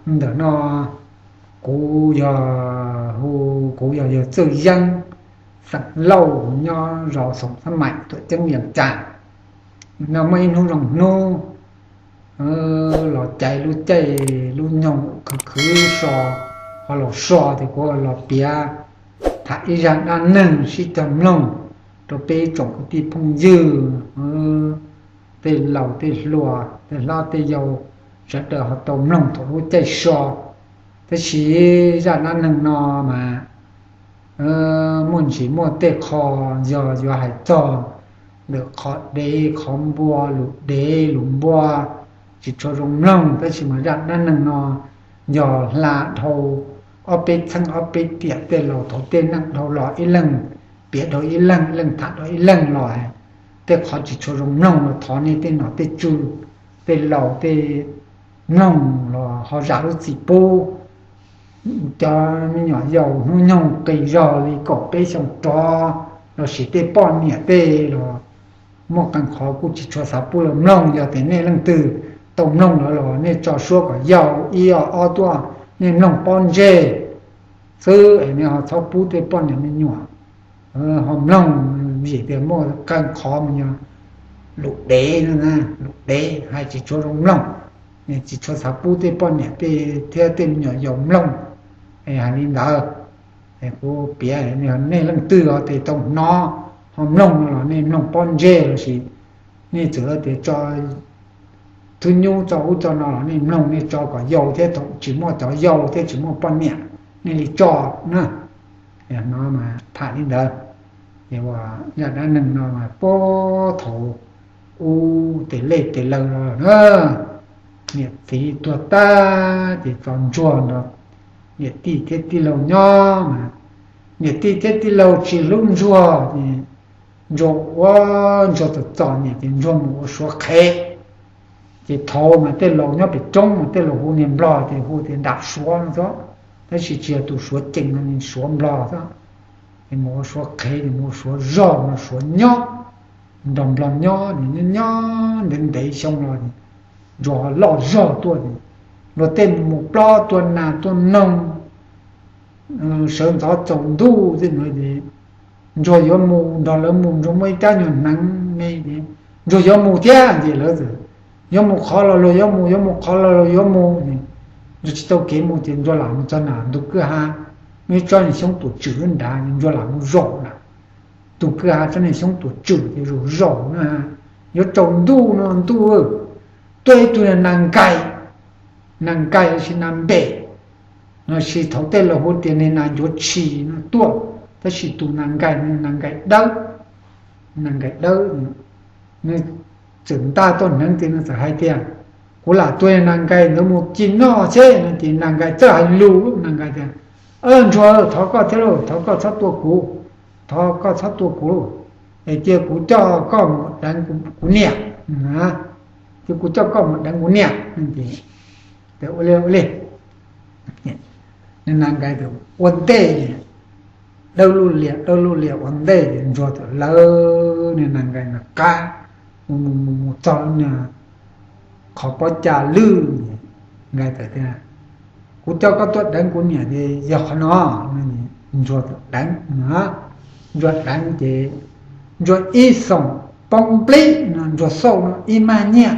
Ntawm no kuv yog hu, kuv yog yawg Txawj Yeeb, xeem Lauj, nyob zos Xoom Xab Maim, tuam ceeb Vias Cas. No muaj ib hnub zoo hnub los cais lub caij lub nyoog khwv khwv so, ho los so ces kuv los piav tham ib zaj dab neeg sib cog mloog rau peb tsoom kwv tij phooj ywg, tej laus tej hluas, tej hlob tej yau, sawv daws ho tau mloog thaum lub caij so. Tab sis zaj dab neeg no mas muaj ntsis muaj tej qho yog yuav hais txog ntawm qhov dev qhov npua, lus dev lus npua, tsis tshua zoo mloog, tab sis mas zaj dab neeg no yog hla dhau ob peb txheej ob peb tiam tej laus thaum tej neej dhau los ib leeg piav dhau ib leeg, ib leeg tham dhau ib leeg los, tej qhov tsis tshua zoo mloog los thov nej tej nom tej tswv, tej laus tej mloog los ho zam lub txim pub. Cov me nyuam yaus hnub nyoog qis zog li kaum peb xyoo rov lossis tej poj niam tej los muaj qee qhov kuj tsis tshua xav pub lawv mloog. Yog tias nej leej twg tau mloog lawm los nej tso suab kom yau ib ob tuaj, nej mloog pob ntseg xwb es nej ho txhob pub tej poj niam me nyuam ho mloog, vim tias muaj qee qhov mas yog lus dev, lus dev hais tsis tshua zoo mloog, tsis tshua xav pub tej poj niam tej thiab tej me nyuam yaus mloog. Hais li ntawd, kuv piav, nej leej twg ho tau hnov ho mloog no los nej mloog pob ntseg lossis nej txawm tias tso thwb nyub tso ub tso no los nej mloog nej tso kom yau thiab, thaum tsis muaj cov yau thiab tsis muaj poj niam nej li tso na. No mas tham li ntawd. Ces zaj dab neeg no mas puag thaum ub tes lej tes law los na, niam txiv tuag tag ces tso ntsuag nrog niam tij thiab tij laug nyob mas niam tij thiab tij laug tsis hlub ntsuag ces ntsuag ua, ntsuag txom txom nyem ces ntsuag mus ua suav qhev. Ces thaum mas tej laus nyob pem roob mas tej laus hu niag nplog ces hu tias nram suav no xwb, tab sis tsis yog tus suav cees no, suav nplog xwb. Ces mus ua suav qhev ces mus ua suav zog no, suav nyob, nrog nplog nyob, nyob nyob ntev ntev xyoo los ntsuag loj zog tuaj ces luag tej mus plob tua nas tua noog, sawv ntxov tsaus ntuj tej no ces ntsuag yuav mus nrog lawv mus, ntsuag muaj ib rab nyuag hneev me ces ntsuag yuav mus thiab ces lawv txawm yuav mus qhov los luag yuav mus, yuav mus qhov los luag yuav mus. Ntsuag tsis tau kev mus ces ntsuag lam mus txog nram ntug kwj ha, muaj ib tsob niag xyoob tuam tswm nrad ces ntsuag lam mus zaum nram ntug kwj ha tsob niag xyoob tuam tswm ces zaum zaum na, yuav tsaus ntuj no ntuj, tuaj ib tug nas nkais, nas nkais lossis nas npem, lossis thaum tej laus hu tias niag nas ncuav tshis no tuaj, tab sis tus nas nkais no nas nkais dawb, nas nkais dawb. Nws txawm nta tuaj hneev ces nws txawm hais tias, kuv lam tua nas nkais ntawd mus ci noj seb no ces nas nkais txawj hais lus, nas nkais tias, ntsuag, thov koj thiab lauj, thov koj txhob tua kuv, thov koj txhob tua kuv lauj, es cia kuv coj koj mus deev kuv niam, cia kuv coj koj mus deev kuv niam. Ua li ua li, nas nkais ua ntej, dawb lub lias dawb lub lias ua ntej ces ntsuag txawm lawv niag nas nkais ntawd qab mus mus mus mus txog lub niag qhov pob cag lwj, nkais txawm tias, kuv coj koj tuaj deev kuv niam ces yog qhov no. Ntsuag txawm deev, ntsuag deev ces ntsuag ib xoom poob nplib no ntsuag xauj no ib maj nyiaj,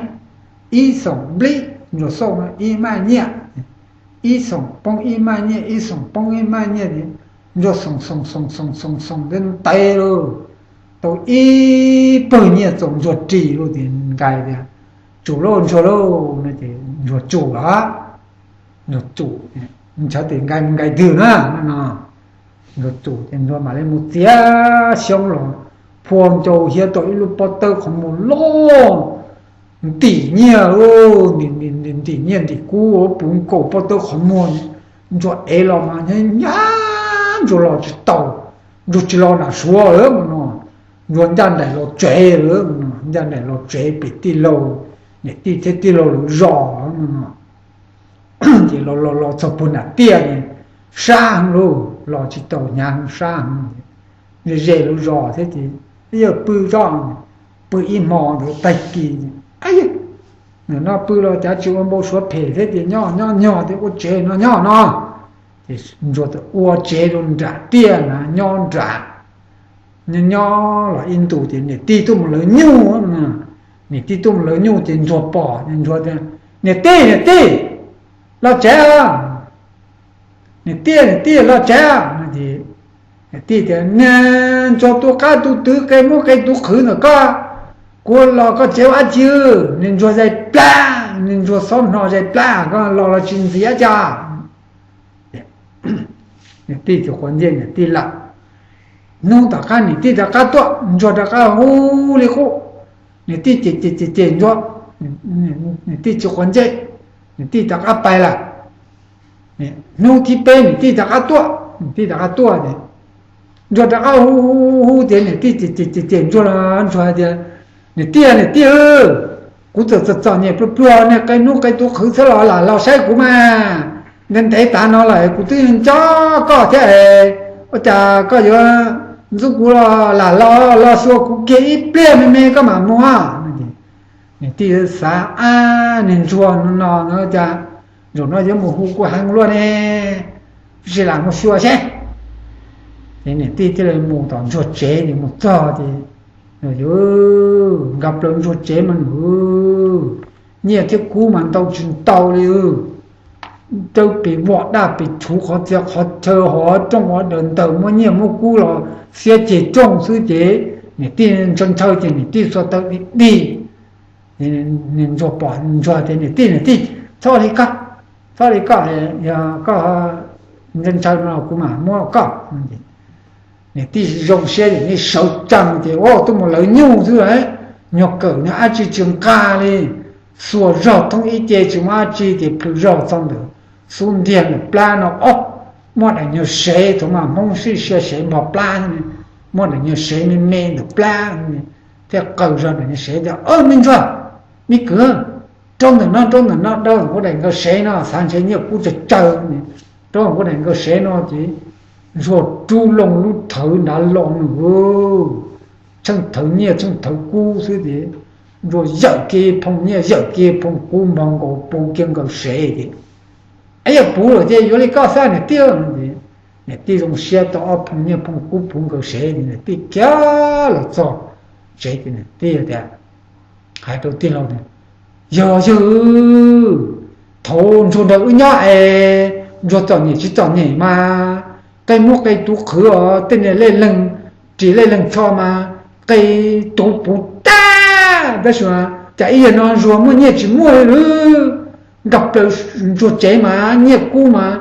ib xoom nplib ntsuag xauj no ib maj nyiaj, ib xoom poob ib maj nyiaj, ib xoom poob ib maj nyiaj ces ntsuag xoom xoom xoom xoom xoom xoom ntev ntev lauj, tau ib pawg nyiaj txaus ntsuag ris lauj. Ces nkais tias, tsum lauj ntsuag lauj no ces ntsuag tsum los, ntsuag tsum, ntshaw tes nkais mus nkais twg na no, ntsuag tsum ces ntsuag mam li mus txiav xyoob los phua ncau hiab tau ib lub pob tawb qhov muag loj, ntim nyiaj, ntim nyiaj ntim kub puv nkaus pob tawb qhov muag. Ntsuag ev los mas nyab ntsuag los tsis tau, ntsuag tsis los nram suav lawm no, ntsuag ncaj nraim los tsev lawm no, ncaj nraim los tsev pem tij laug, niam tij thiab tij laug lawv zos no. Ces los los los txog puag nram tiaj ces sab heev lauj, los tsis tau, hnyav heev sab heev. Ze ze lub zos thiab ces yawg pw tso, pw ib hmo ntawd tag kis, Nws noj pw los cas tsis ua npau suav phem thiab ces nyob nyob nyog tias ua tsev no nyob no. Ces ntsuag ua tsev rau nram tiaj na nyob nram, nyob nyob los ib ntus ces niam tij tuaj mus lawv nyuj. Niam tij tuaj mus lawv nyuj ces ntsuag pom ces ntsuag tias, Niam tij, niam tij, los tsev. Niam tij, niam tij, los tsev. Niam tij tias, Niag ntsuag tu qab tu twv qe muab qe tu qhwv ntawm koj, kuv los koj tsev ua dab tsi? Niag ntsuag zais plab, niag ntsuag xob hno zais plab, koj los los tsis ntxiv cas. Niam tij tsis quav ntsej niam tij lawm. Hnub tom qab niam tij rov qab tuaj, ntsuag rov qab hu li qub. Niam tij ces ces ces ces ntsuag, niam tij tsis quav ntsej, niam tij rov qab pais lawm. Hnub thib peb niam tij rov qab tuaj, niam tij rov qab tuaj ces ntsuag rov qab hu hu hu tias niam tij ces ces ces ces ntsuag los ntsuag hais tias, Niam tij, niam tij, kuv txawm txom txom nyem pluag pluag, niag qe hnub qe tu qhwv xwb los lam los saib kuv mas. Ntev ntev tas no lawm kuv twb nco koj thiab es ua cas koj yuav ntxub kuv los lam los, los xyuas kuv kiag ib pliag me me koj mam mus. Niam tij xav, Ab, niag ntsuag no no no cas zaum no yuav mus hu kuv heev luaj ne, sim lam mus xyuas seb. Ces niam tij thiaj li mus tom ntsuag tsev, nws mus txog ces, Yuav, nkag plaws ntsuag tsev mas nws, nyiaj thiab kub mas ntau tsis ntau li. Dawb pes vog daj pes tshuv, qhov txhia qhov chaw hov rooj hov daws ntawd muab nyiaj muab kub los xiab ceg rooj xwb ces niam tij ntshaw ntshaw ces niam tij xuas taw dig dig. Ntsuag pom ntsuag tias, Niam tij, niam tij, txhob li koj, txhob li koj, yog koj ntshaw ntshaw no kuv mam muab koj. Niam tij zoo siab, niam tij sawv tsees ces, Ua, tuaj mus lawv nyuj xwb, nyuag kawm no dab tsi tsis nqa li. Xuas zog thoob ib ce tsis muaj dab tsi ces plhws zog txog ntawm xub ntiag ntawm plab no, Ob, muaj daim nyuag sev, thaum mas Hmoob sib sia sev npog plab, muaj daim nyuag sev me me ntawm plab. Thiaj qaws zog daim nyuag sev tias, Ob, me ntsuag, me kwv, rau ntawm no, rau ntawm no, rau kuv daim nkaus sev no, xav ntshe nyiaj kub tsawg tsawg. Rau kuv daim nkaus sev no ces ntsuag rub loo lub thawv nrad los nws, tsheej thawv nyiaj tsheej thawv kub xwb ces ntsuag yawm kiag phoo nyiaj yawm kiag phoo kub npog nkaus puv kiag nkaus sev ces, Ab, yog puv lawm ces yuav li koj xwb niam tij. Niam tij zoo siab tau ob phoo nyiaj phoo kub puv nkaus sev, niam tij khiav los txog tsev ces niam tij tias, hais rau tij laug tias, Yog, yog, thaum ntsuag nrog wb nyob es ntsuag txom nyem tsis txom nyem mas qe muab qe tuv qhwv os, tej niag lej leeg ris lej leeg tsho mas qe tuv puv tag, tab sis cas ib yam no ntsuag muaj nyiaj tsis muaj li lawm. Nkag plaws ntsuag tsev mas nyiaj kub mas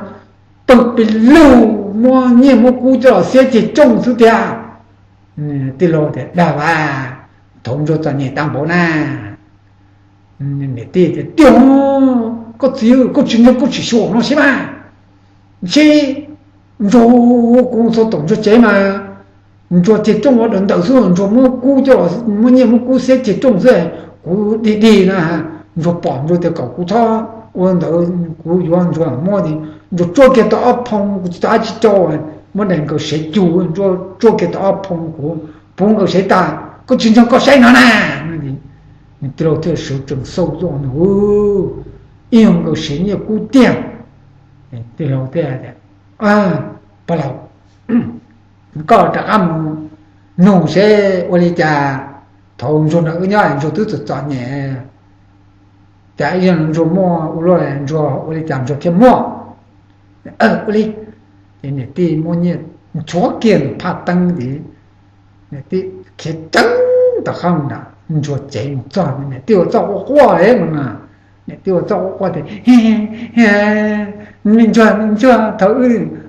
pawg pes lug, muab nyiaj muab kub coj los xiab ceg rooj xwb tiag. Tij laug tias, Dag vas, thaum ntsuag txom nyem tag npaum na. Niam tij tias, Tiag, koj txiv, koj tsis ntseeg koj tsis xyuas no seb mas, seb ntsuag, kuv txog tom ntsuag tsev mas ntsuag ceg rooj ua daws ntawm xwb, ntsuag muab kub coj, muab nyiaj muab kub xiab ceg rooj xwb, kuv dig dig na, ntsuag pom ntsuag tias kom kuv txhob ua ntawd, kuv yuav ntsuag muab, ntsuag tsuab kiag tau ob phoo, kuv tsis tau dab tsi rau, muab daim nkaus sev cug, ntsuag tsuab kiag tau ob phoo, kuv puv nkaus sev tas, koj tsis ntseeg koj saib no na. Tij laug thiaj sawv tsees xauj tuaj, Ib yog nkaus sev nyiaj kub tiag. Tij laug thiaj tias, Pog laus, koj rov qab mus nug seb ua li cas, thaum ntsuag nrog wb nyob ntsuag twb txom txom nyem, cas ib yam ntsuag muaj ua luaj, ntsuag ua li cas ntsuag thiaj muaj. Ua li. Ces niam tij muab nyiaj nchuav kiag ntawm phaj teeb ces niam tij khiav ceev tom qab nram ntsuag tsev mus txog, niam tij ua txoj quaj quaj no na. Niam tij ua txoj quaj quaj tias, Me ntsuag, me ntsuag, thaum wb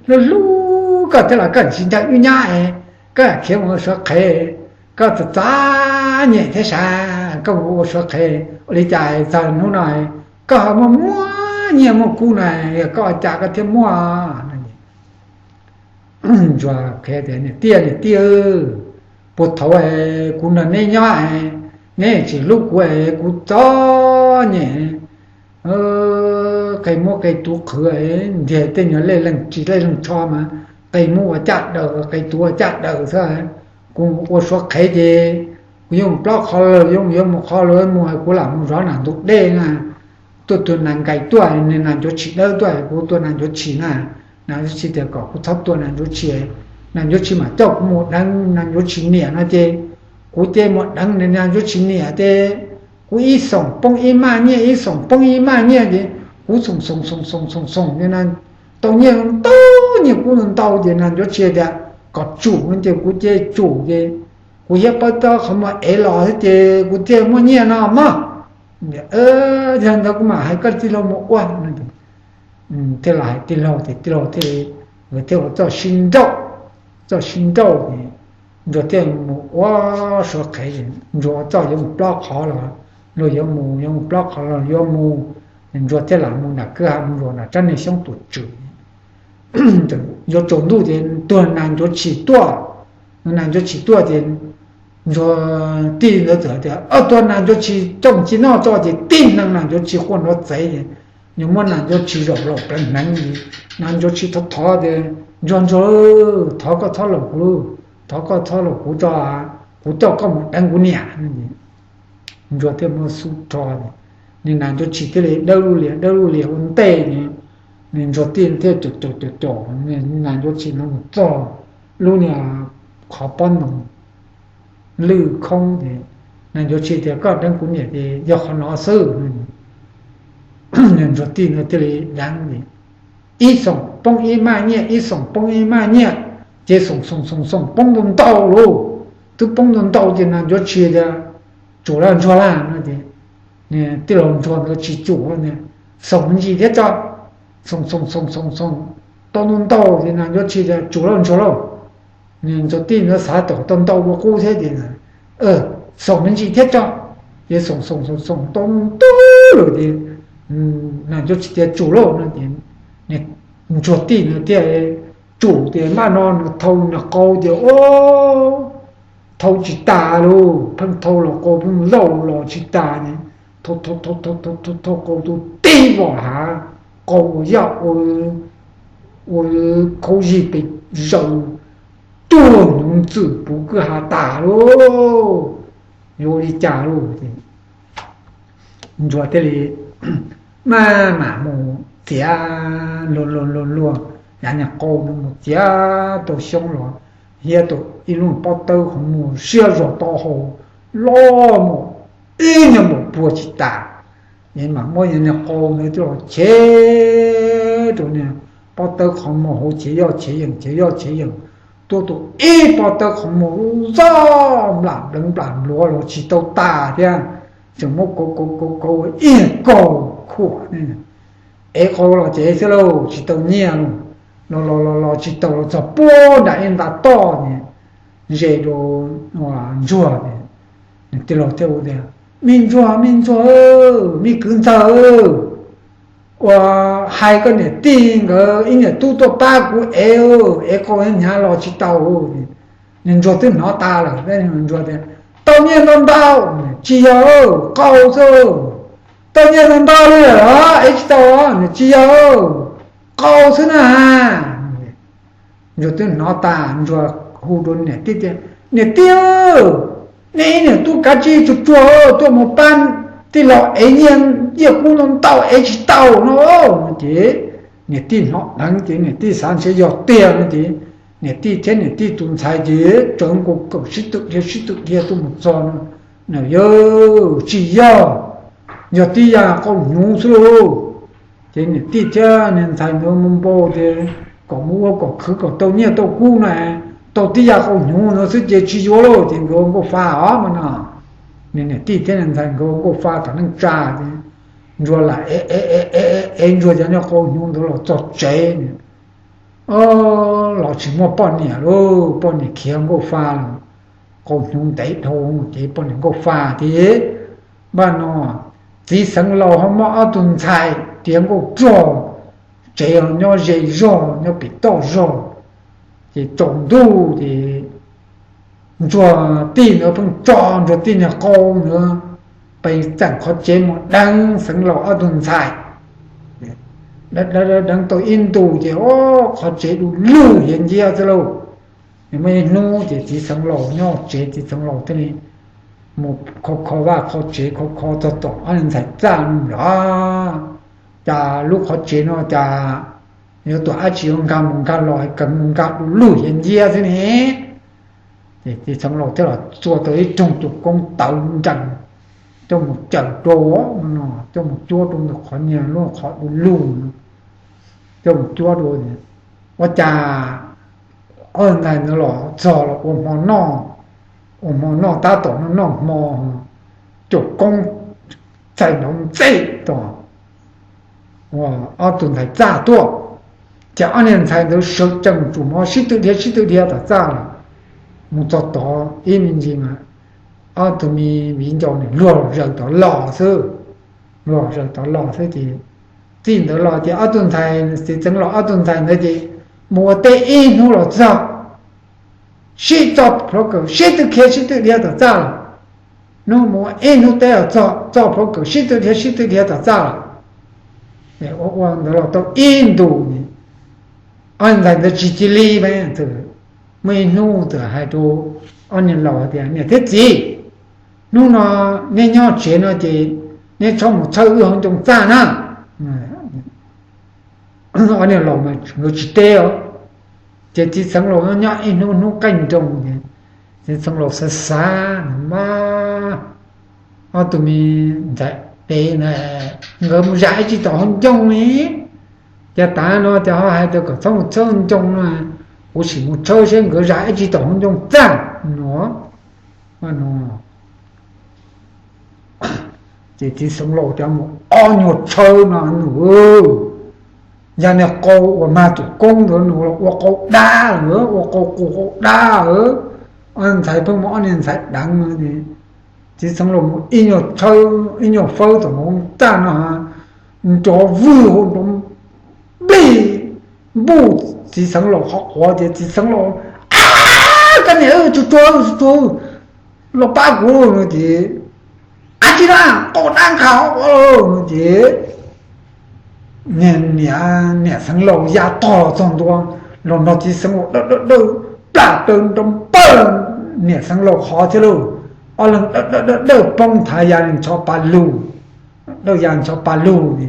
hlub hlub koj thiab los koj tsis nrog wb nyob es koj khiav mus ua suav qhev, koj txom txom nyem thiab sav, koj mus ua suav qhev ua li cas txog hnub no koj ho muaj muaj nyiaj muaj kub na, yog koj ua cas koj thiaj muaj? Ntsuag qhia tias, Niam tij, niam tij, puag thaum kuv nrog neb nyob, neb tsis hlub kuv, kuv txom nyem, qe muab qe tuv qhwv, ntiag tej nyuag lej leeg ris lej leeg tsho mas qe muab ua caj daws, qe tuv ua caj daws xwb. Kuv ua suav qhev ces Yus yuav mus plaub qhov lawm, yus yuav mus qhov lawm, mus es kuv lam mus zov nas ntug dej na, tuaj tua nas nkais tuaj, nas ncuav tshis dawb tuaj, kuv tua nas ncuav tshis na. Nas ncuav tshis tias kom kuv txhob tua nas ncuav tshis, nas ncuav tshis mam coj kuv mus deev nas ncuav tshis niam no ces kuv ces mus deev nas ncuav tshis niam ces kuv ib xoom poob ib maj nyiaj, ib xoom poob ib maj nyiaj ces kuv xoom xoom xoom xoom xoom xoom tau nyiaj ntau, nyiaj kuv ntau ces nas ncuav tshis tias kom tsum no ces kuv ces tsum ces kuv thiaj pab tau qhov muag ev los thiab ces kuv thiaj muaj nyiaj no mog. Yog ntawd kuv mam hais koj tij laug mus ua no. Thiaj los hais tij laug ces tij laug thiaj, nkawd thiaj ua txoj sib nrauj, txoj sib nrauj ces ntsuag thiaj mus ua suav qhev, ntsuag ua txoj yuav mus plaub qhov los luag yuav mus, yuav mus plaub qhov los yuav mus, ntsuag thiaj lam mus nram kwj ha mus luas nram tsab niag xyoob tus tswm. Yuav tsaus ntuj ces tuag nas ncuav tshis tuaj, nas ncuav tshis tuaj ces ntsuag tij ntawd txawm tias, Ob, tuag nas ncuav tshis coj ci noj tso ces tib neeg nas ncuav tshis quaj nrov txev ces nws muab nas ncuav tshis zaum los pleev hneev ces nas ncuav tshis thov thov tias, Ntsuag, ntsuag, thov koj txhob laum kuv, thov koj txhob laum kuv tso, kuv coj koj mus deev kuv niam. Ntsuag thiaj muab xub rho, nws nas ncuav tshis thiaj li dawb lub lias dawb lub lias ua ntej, nws ntsuag tij thiaj caum caum caum caum nas ncuav tshis no mus txog lub niag qhov pob ntoo lwj khoob ces nas ncuav tshis tias, Koj deev kuv niam ces yog qhov no xwb. Nws ntsuag tij no thiaj li deev, ib xoom poob ib maj nyiaj, ib xoom poob ib maj nyiaj, ces xoom xoom xoom xoom poob ntau ntau lauj. Twb poob ntau ntau ces nas ncuav tshis tias, Tsum lawm ntsuag lawm no ces tij laug ntsuag ntawd tsis tsum li, xoom me ntsis thiab tso. Xoom xoom xoom xoom xoom tau ntau ntau ces nas ncuav tshis tias, Tsum lawm ntsuag lauj. Nws ntsuag tij ntawd xav tias tau ntau ua qub thiab ces, Xoom me ntsis thiab tso. Ces xoom xoom xoom xoom tau ntau lawm ces nas ncuav tshis tias, Tsum lauj no ces ntsuag tij ntawd thiaj tsum ces npaj no nws thau nws qau ces, o, thau tsis tas lauj, pheej thau los qau pheej lauj los tsis tas ces thau thau thau thau thau qau tu tib vom hav, qau ua yaj ua khaub zig pes zaws tuag hnyuv ntxwm puv kwj ha tas lauj. Yuav ua li cas lauj? Ntsuag thiaj li maj mam mus txiav luag luag luag luag yav niag qau no mus txiav tau xyoob los hiab tau ib lub pob tawb qhov muag siab zog taub hau loj mus ib nyuag npaum puag tsis tas. Es mam muab yav niag qau ntawd coj los chev rau niag pob tawb qhov muag hauv chev yoj chev yees chev yoj chev yees, tuaj tus ib pob tawb qhov muag lub zoj nplam npleev nplam npluav los tsis tau tas thiab, tseem muab kauv kauv kauv kauv ua ib kaug khuam. Ev qau los ces xwb lauj, tsis tau nyiaj lauj, los los los los tsis tau los txog puag nram ib nta toj ces ze rau ntsuag ces nws tij laug thiaj hu tias, Me ntsuag, me ntsuag, me kwv ntxawg, ua, hais koj niam tij nkawd ib niam tub tuaj pab kuv ev, ev qau hnyav los tsis tau. Nws ntsuag twb hnov tas lawm, ntsuag tias, Tau nyiaj ntau ntau. Tsis yog, qau xwb. Tau nyiaj ntau ntau li lawm los ev tsis tau. Nws, Tsis yog, qau xwb na. Ntsuag twb hnov tas, ntsuag hu rau niam tij tias, Niam tij, nej ib niam tub kav tsij tsuag tsuag tuaj mus pab tij laug ev nyiaj, nyiaj kub ntau ntau ev tsis tau no. Ces niam tij hnov dheev ces niam tij xav ntshe yog tiag no ces niam tij thiab niam tij tus ntxhais ces tsawv nkaus kawm sib twm dhia sib twm dhia tuaj mus txog no. Yawg, tsis yog, yog tib yam qau hnyuv xwb lauj. Ces niam tij thiab niag ntxhais ntawd mus npau tias kom mus ua kom khwv kom tau nyiaj tau kub na, tau tib yam qau hnyuv no xwb ces tsis yuav lauj. Ces nkawd ua nkauj fa os mas no. Niam tij thiab niag ntxhais nkawd ua nkauj fa tom neej tsa ces ntsuag lam ev ntsuag cov niag qau hnyuv ntawd los txog tsev, los tsis muaj poj niam lauj, poj niam khiav nkauj fa lawm. Qau hnyuv ntev dhau ces poj niam nkauj fa tiag. Npaj no txiv xeev laus ho muaj ob tug ntxhais tiav nkauj rog, tsev nyob ze zog nyob pem toj zog. Ces tsaus ntuj ces ntsuag tij ntawd pheej tso ntsuag tij niag qau ntawd pes txeem qhov tsev mus deev xeev laus ob tug ntxhais. Deev tau ib ntus ces qhov tsev du lug hiav nciab xwb lauj. Muaj ib hnub ces txiv xeev laus nyob tsev, txiv xeev laus thiaj li mus kho kho vaj kho tsev kho kho txog tom ob niag ntxhais txaj no los, cas lub qhov tsev no cas yuav tuam dab tsi yuav nkag mus nkag los, kawg mus nkag du lug hiav nciab xwb ne. Ces txiv xeev laus thiaj los txua tau ib rooj cuam koob tawv nrees coj mus cawm rau, coj mus cuab rau ntawm qhov niag lub qhov du lug, coj mus cuab rau. Ua cas ob ntxhais ntawd los txog los ua hmo noj, ua hmo noj tab tom noj hmo, cuam koob txais nrov ntxej tom ob tug ntxhais txaj tuaj. Ces ob niag ntxhais ntawd sawv tsees tsum mov sib tw dhia sib tw dhia tom txaj los, mus txog tod ib me ntsis mas ob tug me viv ncaus nim luag zaws tod los xwb, luag zaws tod los xwb ces txij ntawd los ces ob tug ntxhais txiv xeev laus ob tug ntxhais ntawd ces mus ua teb ib hnub los txog, sib txoj plhuav kawm sib tw khiav sib tw dhia tom txaj los. Hnub mus ib hnub teb los txog, txoj plhuav kawm sib tw dhia sib tw dhia tom txaj los. Ua ua ntawd los tau ib ntus, ob ntxhais ntawd tsis cia li, muaj ib hnub txawm hais rau ob niag laus tias, niam thiab txiv, hnub no neb nyob tsev no ces neb txhob mus txhawb wb hauv ncoo txaj na. Ob niag laus mas nkawd tsis teb os. Ces txiv xeev laus nyob ib hnub hnub qaij nroos ces txiv xeev laus xav xav mas, ob tug me ntxhais dev na, nkawd mus zam ib tsi tom hauv ncoo li. Ces tas no ces ho hais tias kom txhob mus txhawb ncoo no, kuv sim mus tshawb seb nkawd zam ib tsi tom hauv ncoo txaj no. Ces txiv xeev laus cov mus ob nyuag tshawb no nws, yog niag qau uas mag tus koob ntawd nws ua qau dab lawm, ua qau qus qau dab lawm. Ob ntxhais pheej muaj ob niag ntxhais deev no, txiv xeev laus mus ib nyuag tshawb ib nyuag fawb tom hauv txaj no, nrov vwg hauv nrov nplij npuj txiv xeev laus qhov quav ces txiv xeev laus, a, koj niam, tsuag tsuag tsuag tsuag, los pab kuv no ces, a, tsis na, qau dab nkag qhov quav no ces niam, niam xeev laus ya tog los txog ntua, los nrog txiv xeev laus dawb dawb dawb, plam plaws nroo pawg niam xeev laus qhov thiab lauj. Ob leeg dawb dawb dawb dawb poob thav ya ncho pa lug, dawb ya ncho pa lug.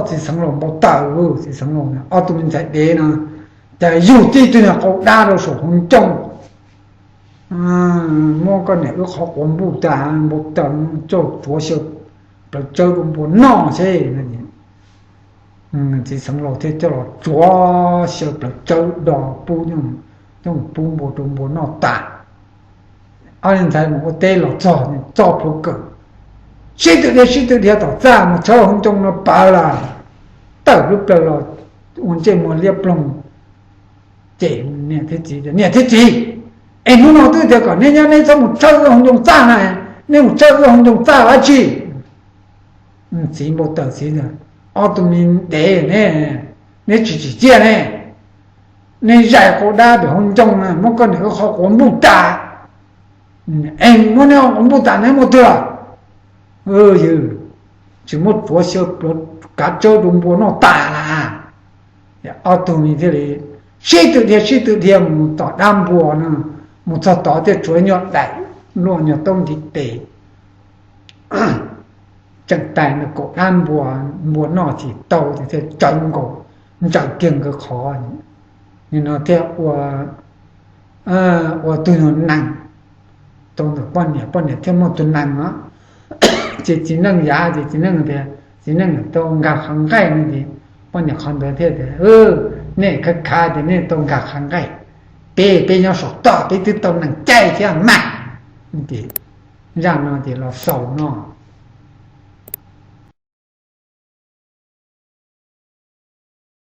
Txiv xeev laus npau taws, txiv xeev laus, ob tug me ntxhais dev no cas yug tib tug niag qau dab rau saum hauv ncoo. Muab koj niam wb qhov quav npuj tas npau taws, coj tsuav xyaw plawv tsawb rau npua noj seb. Txiv xeev laus thiaj coj los tsuav xyaw plawv tsawb do pub, coj pub npua rau npua noj tas. Ob niag ntxhais mus ua teb los txog, txoj plhuav kawm, sib tw dhia sib tw dhia tom txaj mus tshawb hauv ncoo no pawg lawm, tawm lub plawg los ua ntsej muag liab ploog. Ces niam thiab txiv tias, niam thiab txiv, es hnub no twb tias kom neb nyob neb txhob mus tshawb wb hauv ncoo txaj na, neb mus tshawb wb hauv ncoo txaj dab tsi? Txiv npau taws txiv tias, ob tug me dev ne, neb tsis tsim txiaj ne, neb zais qau dab pem hauv ncoo na, muab koj niam wb qhov quav npuj tas. Es muab neb qhov quav npuj tas neb muaj twg? Yws, tsis muab tsuav xyaw plawv kav tsawb rau npua noj tas las. Ob tug me thiaj li sib tw dhia sib tw dhia mus tom dab npua no, mus txog tod thiaj tsuav nyuag daim luaj nyuag taub ntiv tes, tseem tais nws kaum dab npua, npua noj tsis tau ces thiaj tsawv nkaus, ntsawm kiag nkawd qhov. Nim no thiaj ua, ua tug nyuag nees rau ntawm poj niam, poj niam thiaj muaj tus nees no. Ces txiv neej yav ces txiv neej tias, txiv neej tau nkag qhov nqaij no ces poj niam qhov ntawd thiaj tias, nej khav khav tias nej tau nkag qhov nqaij, peb peb nyob saum toj peb twb tau nees caij thiab mas. Ces zaj no ces los xaus no.